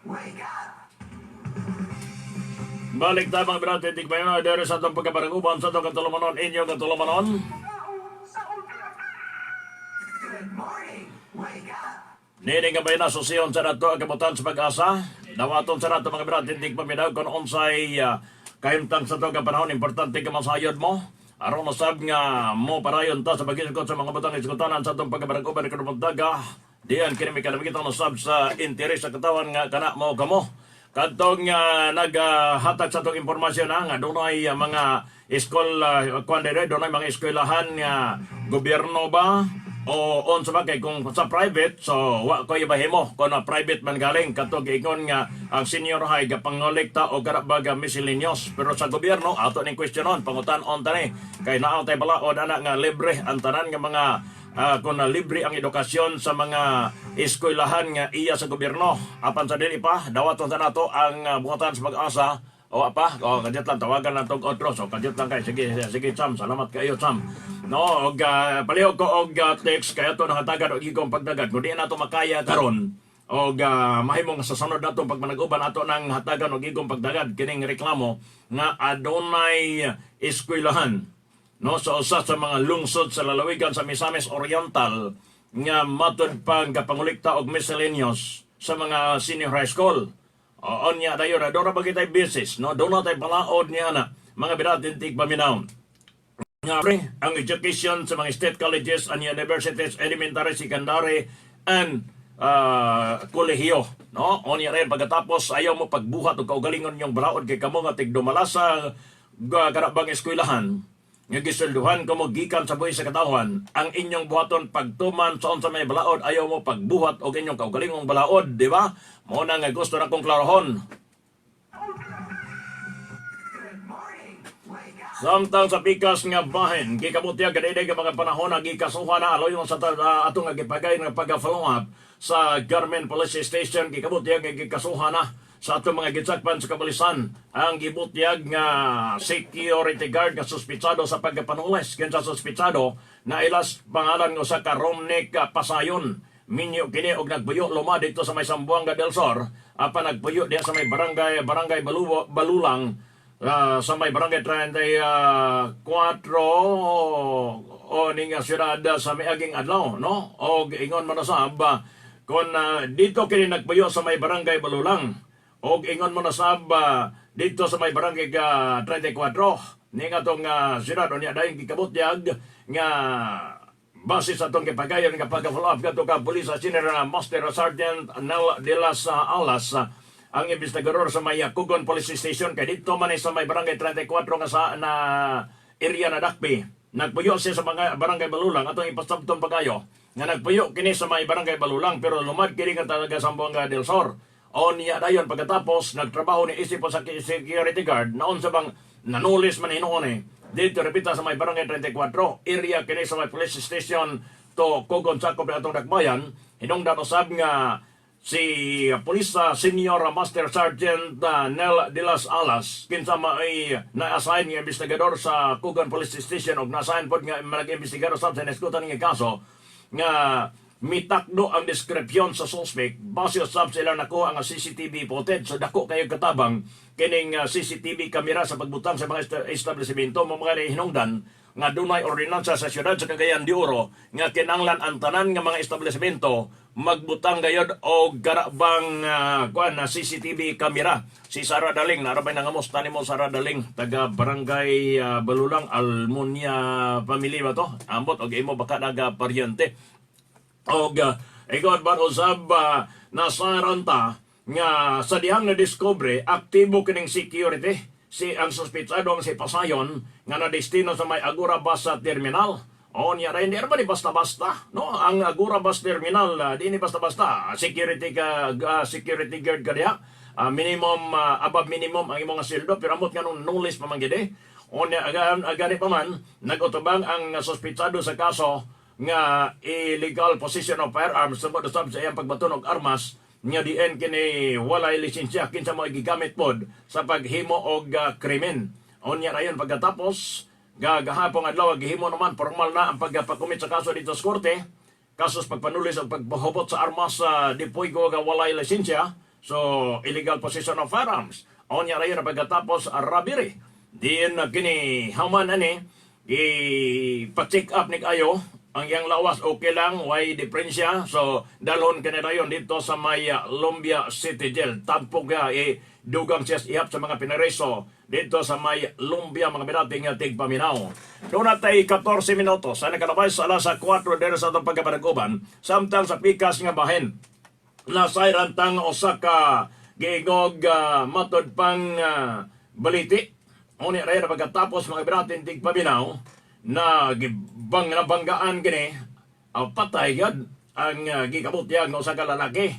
Wake up! Balik ta, mga brate, tigpayo dere sa atong pagkabarang-uban sa atong katulumanon, inyong katulumanon. Good morning! Wake up! Nining gabay na susiyon sa nato ang kabutan sa pag-asa. Dawaton sa nato, mga brate, tigpaminaw kung unsay kahimtang sa atong panahon, importante ka masayod mo. Aron usab nga mo parayon ta sa pag-isgot sa mga butang isgutanan sa atong pagkabarang-uban karong buntaga. Diyan kini may kalamigitan usab sa interes sa katawan nga kana mo kamo. Kadtong naghatag sa atong impormasyon na nga dunay mga school kuan dire, dunay mga eskwelahan nga gobyerno ba o unsa ba, kay kung sa private, so wa ko ibahimo kung na private man galing kadtong giingon nga ang senior high gapangolekta o karabag miscellaneous, pero sa gobyerno ato ning questionon, pangutan-on tani kay naa tay balaod ana nga libre ang tanan nga mga kung na libre ang edukasyon sa mga eskwelahan nga iya sa gobyerno. Apan sa dili pa, dawaton sa nato ang buhatan sa pag-asa o apa, o kadyot lang tawagan lang tong otro. So kadyot lang kay, sige sige Cham, salamat kayo, Cham. No, og palihog ko og text kay ato nahatagan og igong pagdagad. Kung di na to makaya karon og mahimong sa sunod natong pagmanag-uban ato nang hatagan og igong pagdagad kining reklamo nga adunay eskwelahan, no, sa usa sa mga lungsod sa lalawigan sa Misamis Oriental nga matud pang gapangolekta og miscellaneous sa mga senior high school. O nya dayon na doon ba kitay basis, no, doon na tay palaod niya na, mga biratin tigpaminaw, nga pre, ang education sa mga state colleges and universities, elementary, secondary, and kolehiyo. No? O niya rin, pagkatapos ayaw mo pagbuhat og kaugalingon yung balaod kay kamo nga tigdumala sa karabang eskwelahan, nga gisulduhan kamo gikan sa buhi sa katawan, ang inyong buhaton pagtuman sa unsa may balaod, ayaw mo pagbuhat og inyong kaugalingong balaod, di ba? Mao na nga gusto na kong klarohon. Good morning! Wake up! Samtang sa pikas nga bahin, gikabutya gadiday nga mga panahon na gikasuhan na aloyon sa atong nga gipagay nga pag-follow up sa Garmen Police Station, gikabutya nga gikasuhan na sa atong mga gitsakpan sa kapulisan ang gibutyag nga security guard nga suspitsado sa pagpanulis. Kinsa suspitsado na ilas pangalan nga usa ka Romnick Pasayon. Minyo kini og nagbuyo luma dito sa may Zamboanga del Sur, apan nagbuyo diha sa may barangay Balulang, sa may barangay 34 o ning syudad sa miaging adlaw, no, og ingon man usab kon dito kini nagpuyo sa may barangay Balulang og ingon man usab dito sa may barangay 34 ning atong syudad. Unya dayon gikabutyag nga base sa atong gipagayon nga pag-follow up kadto ka Police Senior Master Sergeant Nel de las Alas, ang investigador sa may Cogon Police Station, kay dito man ay sa may barangay 34 nga sa na area na dakpi. Nagpuyo siya sa mga barangay Balulang. Atong ipasabton pagayo nga nagpuyo kini sa may barangay Balulang pero lumad kini nga talaga sa Zamboanga del Sur. O niya dayon pagkatapos nagtrabaho ni isip sa security guard na unsa bang nanulis man hinuon eh dito repita sa may barangay 34 area kini sa may police station to Cogon sa atong dakbayan. Hinungdan usab nga si Police Senior Master Sergeant Nel de las Alas, kinsa maay na-assign nga investigador sa Cogon Police Station og na-assign pod nga nag-investigador sa hisgutan nga kaso, nga mitakdo ang deskripsyon sa suspect base usab sila nakuha ang CCTV footage. So dako kayo katabang kining CCTV camera sa pagbutang sa mga establishmento mo. Mga hinungdan nga dunay ordinansa sa siyudad sa Cagayan de Oro nga kinanglan ang tanan nga mga establishmento magbutang gayod og garabang kuan na CCTV camera. Si Sara Daling narabay nangamusta nimo, Sara Daling, taga Barangay Balulang, Almunia family ba to? Ambot og imo baka naga paryente. Og ikaw ba usab nasaranta nga sa dihang na-discover aktibo kining security, si ang suspitsado ang si Pasayon nga nadestino sa may Agora Bus Terminal. O niya rin, di ba ni basta-basta? No, ang Agora Bus Terminal, di ni basta-basta. Security ka, security guard ka diha. Minimum, above minimum ang imong sweldo, pero amot nga nung nulis pa man gid eh. O niya, agani pa man, nag-utubang ang suspitsado sa kaso nga illegal possession of firearms tungod usab sa iyang pagbaton og armas nga diin kini walay lisensya, kinsa mo gigamit pod sa paghimo og krimen. Unya rayon pagkatapos gagahapon adlaw gihimo naman formal na ang pagpakumit sa kaso dito sa korte, kasos pagpanulis og pagpahubot sa armas sa de fuego nga walay lisensya. So illegal possession of firearms. Onya rayon na pagkatapos robbery. Diin na kini human ani i-pa-check up ni kayo ang iyang lawas, okay lang, way diferensya. So dalhon kini dayon dito sa may Lumbia City Jail. Tampok ga eh, dugang siya ihap sa mga pinareso dito sa may Lumbia, mga binating nga tigpaminaw. Doon natay 14 minuto sa nakalabay sa alas 4 dito sa atong pagkapanag-uban, samtang sa pikas nga bahin nasayran tang usa ka giingog matod pang baliti. Uni ray na pagkatapos, mga binating tigpaminaw, na gibang nabanggaan kini patay gyud ang gikabutyag nga usa ka lalaki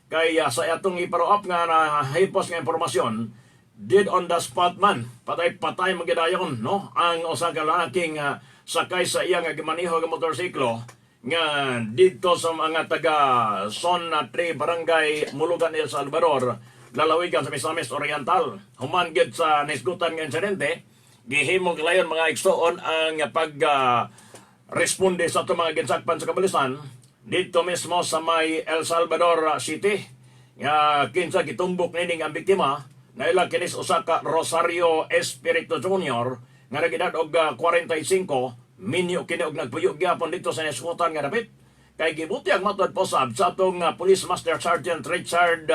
kay sa atong iparo up nga nahipos nga impormasyon, dead on the spot man, patay patay magidayon, no, ang usa ka lalaki nga sakay sa iya nga gimaniho nga motorsiklo nga dito sa mga taga Zona 3, Barangay Mulugan, El Salvador, lalawigan sa Misamis Oriental. Human gyud sa nisgutan nga insidente, gihimong layon, mga igsoon, ang pag responde sa atong mga ginsakpan sa kapulisan dito mismo sa may El Salvador City nga kinsa gitumbok nining ang biktima na ila kinis usa ka Rosario Espiritu Jr. nga nagedad og 45. Minyo kini og nagpuyo gyapon dito sa nisgutan nga dapit kay gibutyag matod po sab sa atong Police Master Sergeant Richard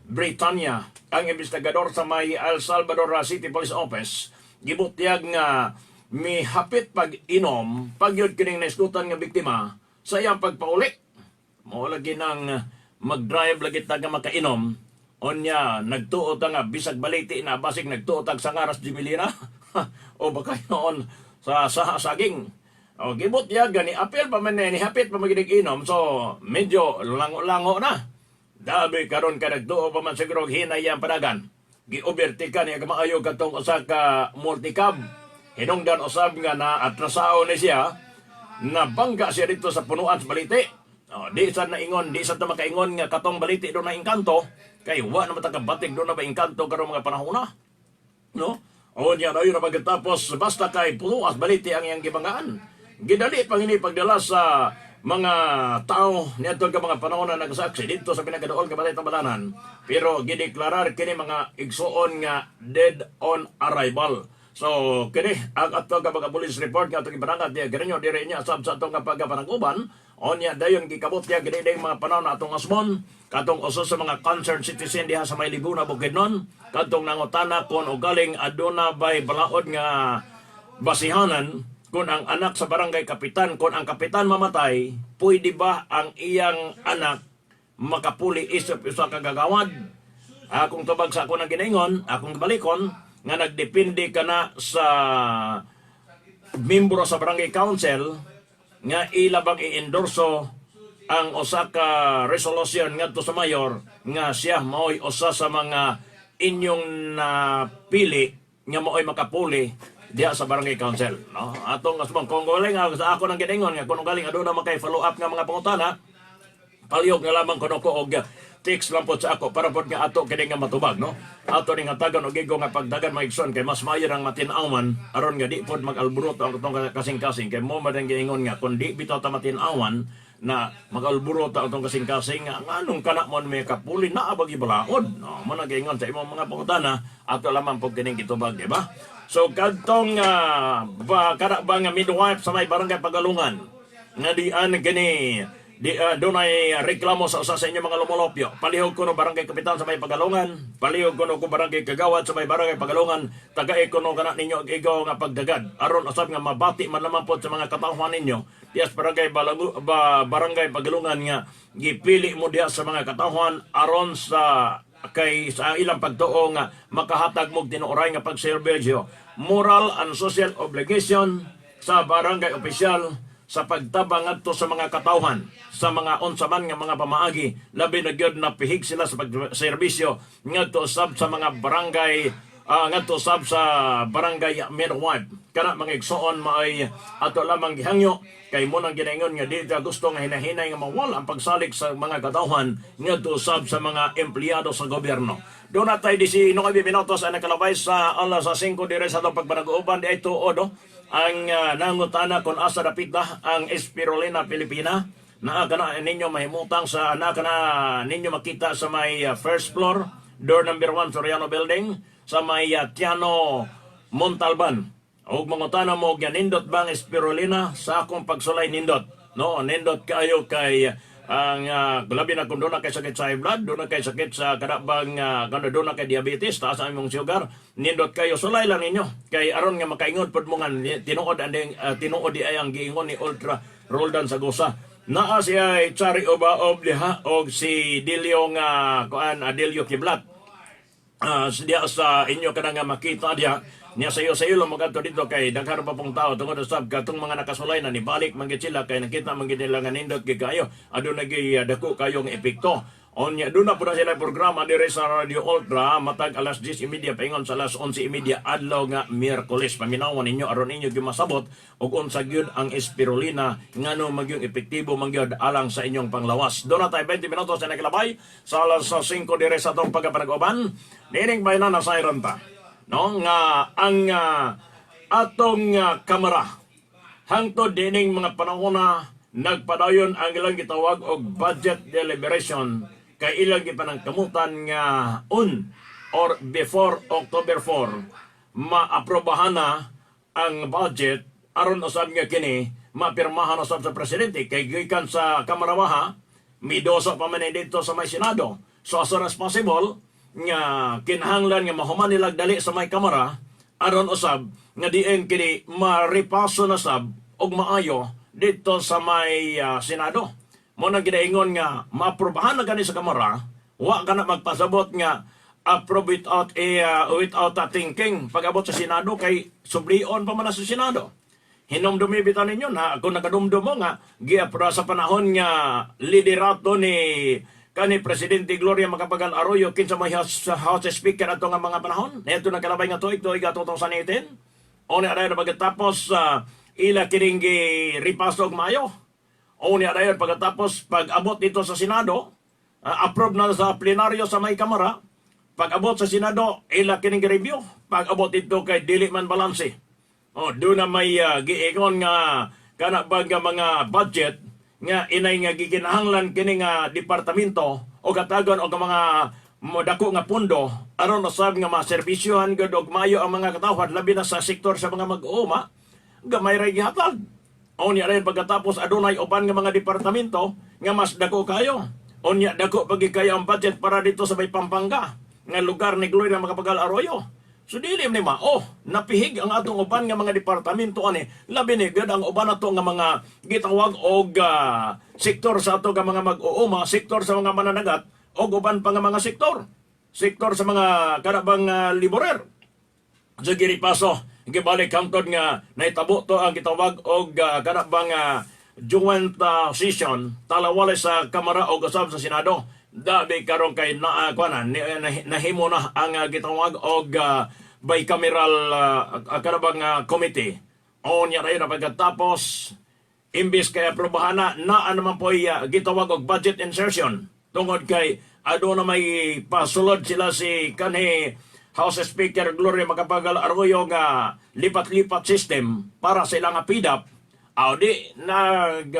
Britannia, ang investigador sa may El Salvador City Police Office. Gibutyag nga mihapit pag-inom pagyud kining naisgutan nga biktima sa iyang pagpauli. Mao lagi nang mag-drive lagi ta nga makainom. Unya nagtuo ta nga bisag baliti na, basig nagtuo tag sangaras jibilina o baka noon sa saging. O gibutyag gani apel pa man ni hapit pa maginig inom, so medyo lango-lango na. Dabi karon ka nagtuo pa man siguro og hinay ang padagan. Gi-overtake ka niya kamaayo katong usa ka multicab. Hinungdan usab nga na atrasao ni siya, nabangga siya dito sa punuan sa baliti. O, di sa naingon, di sa ta makaingon nga katong baliti do na engkanto, kay wa na mata kabatig do na ba engkanto karong mga panahon na. No? O niya daw yun na pagkatapos, basta kay punuas baliti ang iyang gibanggaan. Gidali pang ini pagdala sa mga tao niadto ka mga panahon na nagsaksi dito sa pinagaduol nga balay tambalanan, pero gideklarar kini, mga igsuon, nga dead on arrival. So kini ang ato ka mga police report nga atong iparangat diya ganinyo diri niya sab sa atong nga pagkapanag-uban. Onya dayon gikabot niya gini mga panahon na atong asmon katong uso sa mga concerned citizen diha sa may Libuna, Bukidnon, kadtong nangutana kon ugaling aduna bay balaod nga basihanan kung ang anak sa barangay kapitan, kung ang kapitan mamatay, pwede ba ang iyang anak makapuli isip usa ka gagawad? Akong tubag sa ako ng ginaingon, akong balikon, nga nagdepende ka na sa membro sa barangay council nga ila bang i-endorso ang usa ka resolution ngadto sa mayor nga siya maoy usa sa mga inyong napili nga maoy makapuli diha sa barangay council, no? Atong asbang kung galing sa ako nang ginaingon nga kung galing aduna man kay follow up nga mga pangutana, palihog nga lamang kuno ko og text lang po sa ako para pod nga ato kini nga matubag, no? Ato ning hatagan og igo nga pagdagan, mga igsoon, kay mas maayo ang matin-awan aron nga di pod mag-alboroto ang atong kasing-kasing, kay mo man ang giingon nga kun di bitaw ta matin-awan na mag-alboroto ang atong kasing-kasing nga nganong kana mo may kapuli naa bagi balaod, no? Mo nang giingon sa imong mga pangutana, ato lamang pod kining gitubag, di ba? So kadtong ba kana ba nga midwife sa may barangay Pagalungan nga dian kini di dunay reklamo sa usa sa inyo mga lumulopyo. Palihog kuno barangay kapitan sa may Pagalungan, palihog kuno ko barangay kagawad sa may barangay Pagalungan, tagay kuno kana ninyo og igo nga pagdagad aron usab nga mabati man lamang pod sa mga katawhan ninyo dias barangay Balagu, ba, barangay Pagalungan nga gipili mo diha sa mga katawhan aron sa kay sa ilang pagtuo nga makahatag mo tinuoray nga pagserbisyo. Moral and social obligation sa barangay opisyal sa pagtabang ngadto sa mga katawhan sa mga unsa man nga mga pamaagi, labi na gyud na pihig sila sa pagserbisyo ngadto sab sa mga barangay ngadto sab sa barangay midwife. Kana, mga igsoon, maay ato lamang gihangyo kay mo nang ginaingon nga di ta gusto nga hinahinay nga mawala ang pagsalig sa mga katawhan ngadto sab sa mga empleyado sa gobyerno. Doon na tayo 19 minutos ang nakalabay sa alas sa 5 dire sa atong pagpanag-uban. Di ay tuod, oh, ang nangutana kung asa dapit na ang Espirulina Pilipina. Naa kana ninyo mahimutang sa, naa kana ninyo makita sa may first floor, door number 1, Soriano Building, sa may Tiano Montalban. Og mangutana mo og nindot bang spirulina sa akong pagsulay, nindot. No, nindot kayo kay ang labi na kung doon na kay sakit sa high blood, doon na kay sakit sa kanabang kano doon na kay diabetes, taas ang imong sugar, nindot kayo, sulay lang ninyo. Kay aron nga makaingon pud mo nga tinuod ang tinuod di ay ang giingon ni Ultra Roldan Sagosa. Naa siya ay Chari Ubaob diha og si Dilio nga kuan, Adelio Kiblat. Diya sa inyo ka na nga makita diya niya sayo lang magadto dito kay daghan pa pong tao tungod sa katong mga nakasulay na nibalik man gid sila kay nakita man gid nila nga nindot gid kayo, aduna gyud dako kayong epekto. Onya doon na po na sila programa dire sa Radio Ultra matag alas 10:30 paingon sa alas 11:30 adlaw nga Miyerkules. Paminawan ninyo aron ninyo gyud masabot og unsa gyud ang spirulina, ngano magyung epektibo man gyud alang sa inyong panglawas. Doon na tayo 20 minutos na nakilabay sa alas 5 dire sa atong pagkapanag-uban. Nining bayanan na siren ta. No nga ang atong kamera hangtod dining mga panahon na nagpadayon ang ilang gitawag og budget deliberation kay ilang gipanangkamutan nga on or before October 4 maaprobahan na ang budget aron usab nga kini mapirmahan usab sa presidente kay gikan sa Kamara Baha midoso pa man dito sa may Senado. So as soon as possible nga kinahanglan nga mahuman nilag dali sa may Kamara aron usab nga diin kini maripaso na sab og maayo dito sa may Senado. Mo nang ginaingon nga maaprobahan na gani sa Kamara, wa ka na magpasabot nga approve without a thinking pag-abot sa Senado kay sublion pa man na sa Senado. Hinumdumi bitaw ninyo na kung nakadumdum mo nga giapra sa panahon nga liderato ni kani Presidente Gloria Macapagal Arroyo, kinsa may House Speaker ato nga mga panahon neto nagkalabay nga tuig tuig ato 2018. O ni dayon pagkatapos ila kining ripaso og maayo. O ni dayon pagkatapos, pag abot dito sa Senado, approve na sa plenaryo sa may Kamara, pag abot sa Senado ila kining review, pag abot dito kay dili man balanse. Oh, doon na may giingon nga kana ba nga mga budget nga inay nga gikinahanglan kini nga departamento o katagon og mga mo dako nga pundo aron usab nga maserbisyohan gud og maayo ang mga katawhan, labi na sa sektor sa mga mag-uuma, gamay ra gihatag. Unya rin pagkatapos adunay uban nga mga departamento nga mas dako kayo. Unya dako pagi kayo ang budget para dito sa may Pampanga nga lugar ni Gloria Macapagal Arroyo. So dili ni mao, napihig ang atong uban nga mga departamento ani, labi ni gud ang uban nato nga mga gitawag og sektor sa ato nga mga mag-uuma, sektor sa mga mananagat og uban pa nga mga sektor. Sektor sa mga kanabang laborer. Sa giripaso, gibalik hangtod nga naitabo to ang gitawag og kanabang joint session talawalay sa Kamara og usab sa Senado. Dabi karon kay naa kuan ni, nahimo na ang gitawag og bicameral kanabang committee. Onya rayon na pagkatapos imbis kay aprobahan na, naa naman po gitawag og budget insertion tungod kay aduna may pasulod sila si kanhi House Speaker Gloria Macapagal Arroyo nga lipat-lipat system para sa ilang PDAF. Aw di nag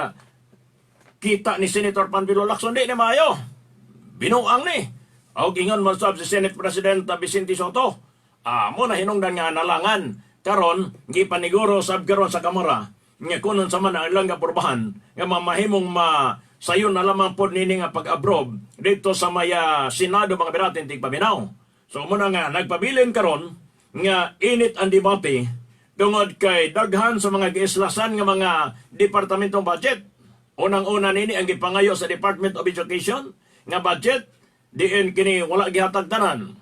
kita ni Senator Panfilo Lacson, di ni maayo. Binuang ni. Og ingon man sab si Senate President Vicente Sotto. Mo na hinungdan nga nalangan karon gipaniguro sab karon sa Kamara nga kunon sa man ang ilang aprubahan nga mamahimong ma sayon na lamang pod nini nga pag-approve dito sa may Senado, mga biratin tigpaminaw. So mo na nga nagpabilin karon nga init ang debate tungod kay daghan sa mga giislasan nga mga departamentong budget. Unang-una nini ang gipangayo sa Department of Education nga budget, diin kini wala gihatag tanan.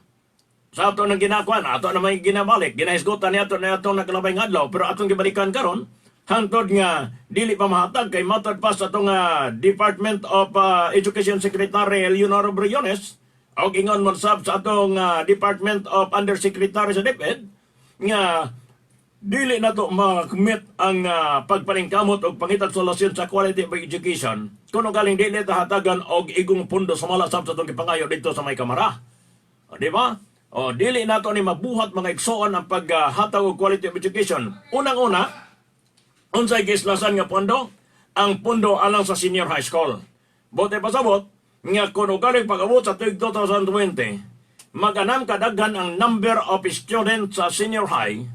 Sa ato nang ginakuan, ato na may ginabalik, ginahisgutan ni ato na atong nakalabay nga adlaw, pero atong gibalikan karon hangtod nga dili pa mahatag kay matod pa sa atong Department of Education Secretary Leonardo Briones og ingon man sab sa atong Department of Undersecretary sa DepEd nga dili na to ma-meet ang pagpaningkamot og pangitag solusyon sa quality of education kuno galing dili ta hatagan og igong pundo sumala sab sa atong gipangayo dito sa may Kamara. O, di ba? O, dili nato ni mabuhat, mga igsoon, ang paghatag og quality of education. Unang-una, unsay gislasan nga pondo? ang pundo alang sa senior high school. Buot pasabot, nga kung ugaling pag-abot sa tuig 2020, maganam kadaghan ang number of students sa senior high,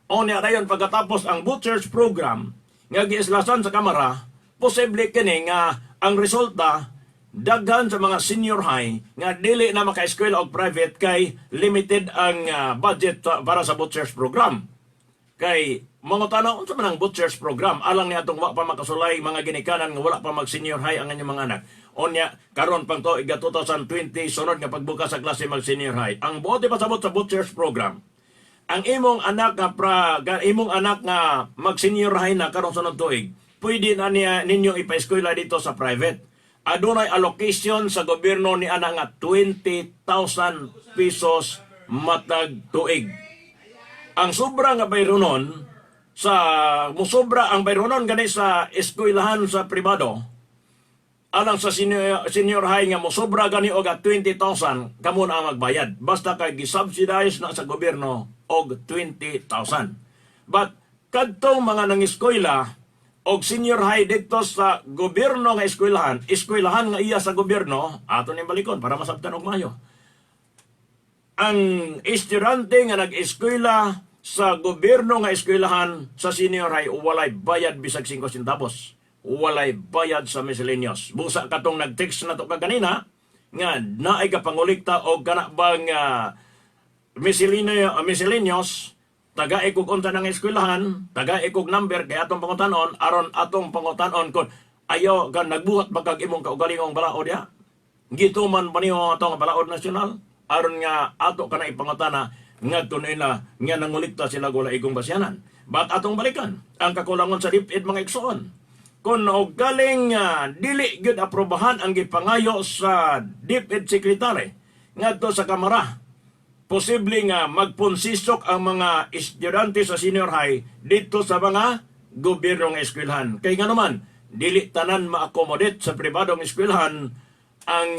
o niya dayon pagkatapos ang Butchers program nga giislasan sa Kamara, posible kini nga ang resulta daghan sa mga senior high nga dili na maka-eskwela og private kay limited ang budget para sa Butchers program. Kay mga tanaw unsa man ang Butchers program alang ni atong wa pa makasulay mga ginikanan nga wala pa mag senior high ang inyong mga anak. Unya karon pang tuig 2020 sunod nga pagbukas sa klase mag senior high. Ang buot pasabot sa Butchers program, ang imong anak nga imong anak nga mag senior high na karon sunod tuig, pwede na niya ninyo ipa-eskwela dito sa private. Adunay allocation sa gobyerno ni ana nga 20,000 pesos matag tuig. Ang sobra nga bayronon sa musobra ang bayronon gani sa eskwelahan sa pribado alang sa senior high nga mosobra gani og 20,000, kamo na ang magbayad basta kay gisubsidize na sa gobyerno og 20,000. But kadtong mga nangiskwela og senior high didto sa gobyerno nga eskwelahan, eskwelahan nga iya sa gobyerno, ato ning balikon para masabtan og maayo, ang estudyante nga nag-eskwela sa gobyerno nga eskwelahan sa senior high, walay bayad bisag 5 centavos. Walay bayad sa miscellaneous. Busa katong nag-text na to kaganina nga naay kapangulikta og kana bang miscellaneous, taga kog unta ng eskwelahan, taga kog number kay atong pangutanon aron atong pangutanon kon ayaw kan nagbuhat ba kag imong kaugalingong balaod ya. Gituman ba niyo atong balaod nasyonal aron nga ato kana ipangutana ngadto nila nga nangulikta sila wala igong basyanan. But atong balikan ang kakulangon sa DepEd, mga igsoon. Kung og galing dili gyud aprobahan ang gipangayo sa DepEd Secretary ngadto sa Kamara, posible nga magpunsisok ang mga estudyante sa senior high dito sa mga gobyernong eskwelahan. Kay nga naman, dili tanan ma-accommodate sa pribadong eskwelahan ang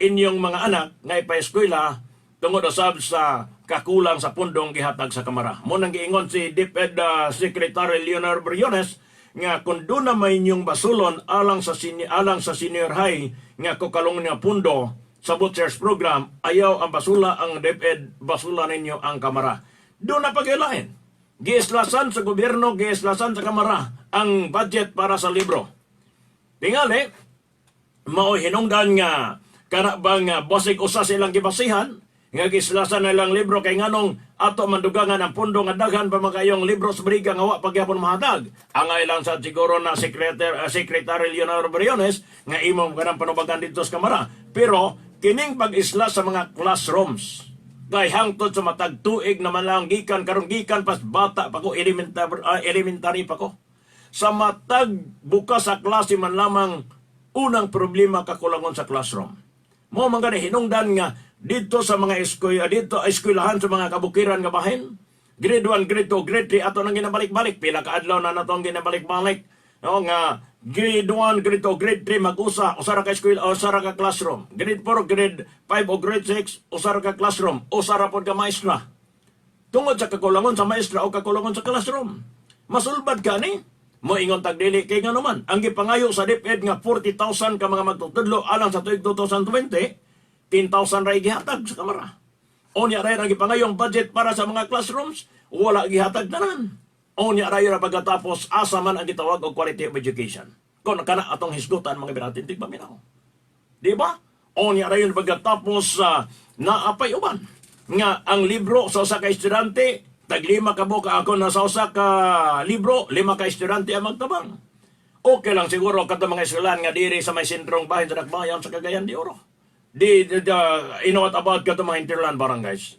inyong mga anak nga ipa-eskwela tungod usab sa kakulang sa pundong gihatag sa Kamara. Mao nang giingon si DepEd Secretary Leonard Briones nga kung doon na may inyong basulon alang sa senior high nga kukalong nga pundo sa Butchers program, ayaw ang basula ang DepEd, basula ninyo ang Kamara. Doon na pag-ilain. Giislasan sa gobyerno, giislasan sa Kamara ang budget para sa libro. Tingali, mao hinungdan nga kana bang basig usa silang gibasihan nga gislasan na lang libro kay nganong ato mandugangan ang pundo nga daghan pa makayong libro sa briga nga wa pagyapon mahatag. Angay lang sa siguro na Secretary Leonardo Briones nga imong kanang panubagan dito sa Kamara. Pero kining pag-isla sa mga classrooms kay hangtod sa matag tuig naman lang gikan karon, gikan pas bata pa ko, elementary pa ko, sa matag bukas sa klase man lamang, unang problema kakulangon sa classroom. Mao man gani hinungdan nga dito sa mga eskwela, dito eskwelahan sa mga kabukiran nga bahin, grade 1, grade 2, grade 3, ato nang ginabalik-balik. Pila ka adlaw na nato ang ginabalik-balik. No, nga grade 1, grade 2, grade 3 mag-usa, usa ra ka eskwela, usa ra ka classroom. Grade 4, grade 5 o grade 6, usa ra ka classroom, usa ra pod ka maestra. Tungod sa kakulangon sa maestra o kakulangon sa classroom. Masulbad ka ni. Moingon tag dili kay nga naman ang gipangayo sa DepEd nga 40,000 ka mga magtutudlo alang sa tuig 2020, 10,000 ra gihatag sa Kamara. Unya ra ang gipangayong budget para sa mga classrooms, wala gihatag tanan. Unya ra pagkatapos asa man ang gitawag og quality of education? Kon kana atong hisgutan, mga biratin tigpaminaw. Di ba? Unya ra yun pagkatapos naapay uban nga ang libro sa usa ka estudyante tag lima ka buka ako na sa usa ka libro, lima ka estudyante ang magtabang. Okay lang siguro kadto mga eskwelahan nga diri sa may sentrong bahin sa Dakbayan sa Cagayan de Oro. Di you know what about kadto mga hinterland barangays?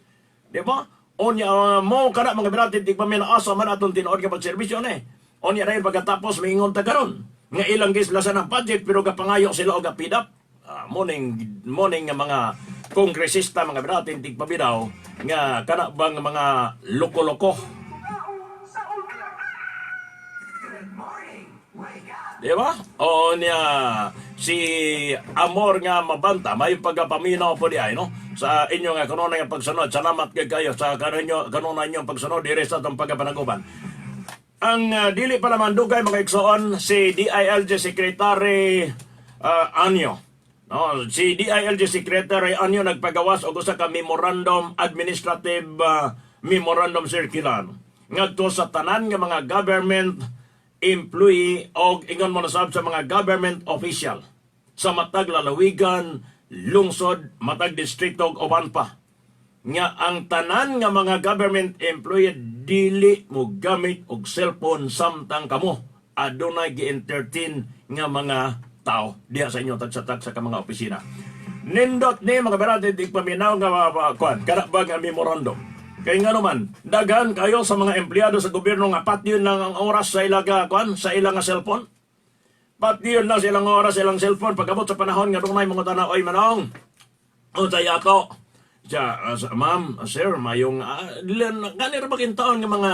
Di ba? Unya mo kana, mga biratin tigpaminaw, asa man atong tinuod nga pagserbisyo ni? Unya ra yun pagkatapos maingon ta karon nga ilang gislasan ang budget pero gapangayo sila og PDAF. Morning nga mga kongresista, mga biratin tigpaminaw, nga kana bang mga loko-loko. Good morning. Wake up. Di ba? O niya si Amor nga mabanta may pagpaminaw po di ay no sa inyo nga kanunay nga pagsunod. Salamat kay kayo sa kanunay inyong pagsunod diri sa atong pagpanaguban. Ang dili pa naman dugay, mga igsoon, si DILG Secretary Año. No, si DILG Secretary Año nagpagawas og usa ka memorandum, administrative memorandum circular, ngadto sa tanan nga mga government employee og ingon mo na sab sa mga government official sa matag lalawigan, lungsod, matag distrito ug uban pa, nga ang tanan nga mga government employee dili mo gamit og cellphone samtang kamo adunay gi-entertain nga mga tao diha sa inyo tagsa-tagsa ka mga opisina. Nindot ni, mga berate, di paminaw nga kuan kana ba nga memorandum. Kay nga naman, daghan kayo sa mga empleyado sa gobyerno nga patyon lang ang oras sa ilang kuan, sa ilang nga cellphone. Patyon lang silang oras sa ilang cellphone pagabot sa panahon nga dunay mga tanaw, "Oy manong, unsay ato?" Siya, "Ma'am, sir, mayong gani ra ba taon nga mga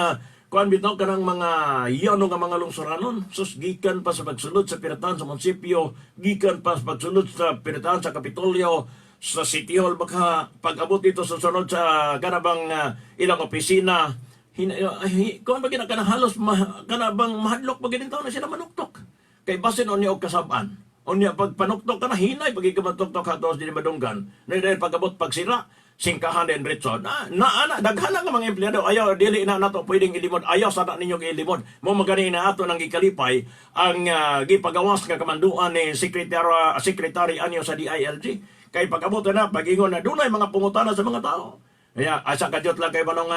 kuan bitaw, kanang mga yano nga mga lungsuranon?" Sus, gikan pa sa pagsulod sa piratahan sa munisipyo, gikan pa sa pagsulod sa piratahan sa Kapitolyo, sa City Hall, baka pag-abot dito sa sunod sa kanabang ilang opisina, kuan ba gina kanang halos kana bang mahadlok ba gid taon na sila manuktok. Kay basin unya og kasab-an. Unya pag panuktok ka na, hinay pag ikaw matuktok hatos dili madunggan. Na dahil pag-abot pagsira, singkahan din retso. Na, na, ana, daghan na nga mga empleyado. Ayaw, dili na nato pwedeng ilimod. Ayaw sana ninyo ilimod. Mo magani na ato nang gikalipay ang gipagawas nga kamanduan ni Secretary Año sa DILG. Kay pag-abot na, pag-ingon na dunay mga pangutana sa mga tao. Kaya asa kadyot lang kay manong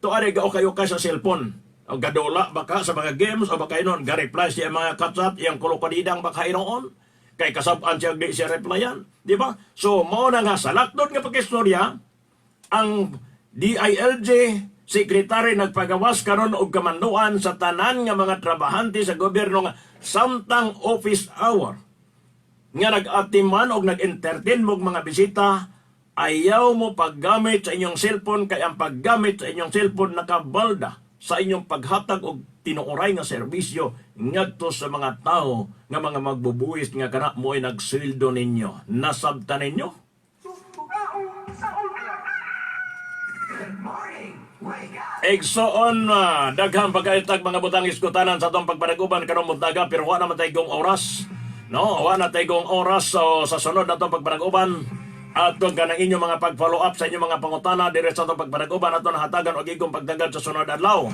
tuari ga okay okay sa cellphone. O gadula baka sa mga games o baka inon ga-reply siya mga katsat iyang kulukanidang baka inoon kay kasab-an siya di siya replyan, di ba? So mao na nga sa lakdon nga pagkistorya, ang DILG Secretary nagpagawas karon og kamanduan sa tanan nga mga trabahante sa gobyerno nga samtang office hour nga nag-atiman og nag-entertain mo og mga bisita, ayaw mo paggamit sa inyong cellphone, kay ang paggamit sa inyong cellphone nakabalda sa inyong paghatag og tinuoray nga serbisyo ngadto sa mga tao nga mga magbubuwis nga kana mo ay nagsweldo ninyo. Nasabtan ninyo? Good morning. Wake up. Igsoon, daghang pagkaitag mga butang iskutanan sa atong pagpanaguban karong buntaga, pero wa naman tay oras. No, wa na tay oras, so sa sunod na atong pagpanaguban atong kanang inyong mga pag-follow up sa inyong mga pangutana dire sa atong pagpanaguban ato nahatagan og igong pagdagad sa sunod adlaw.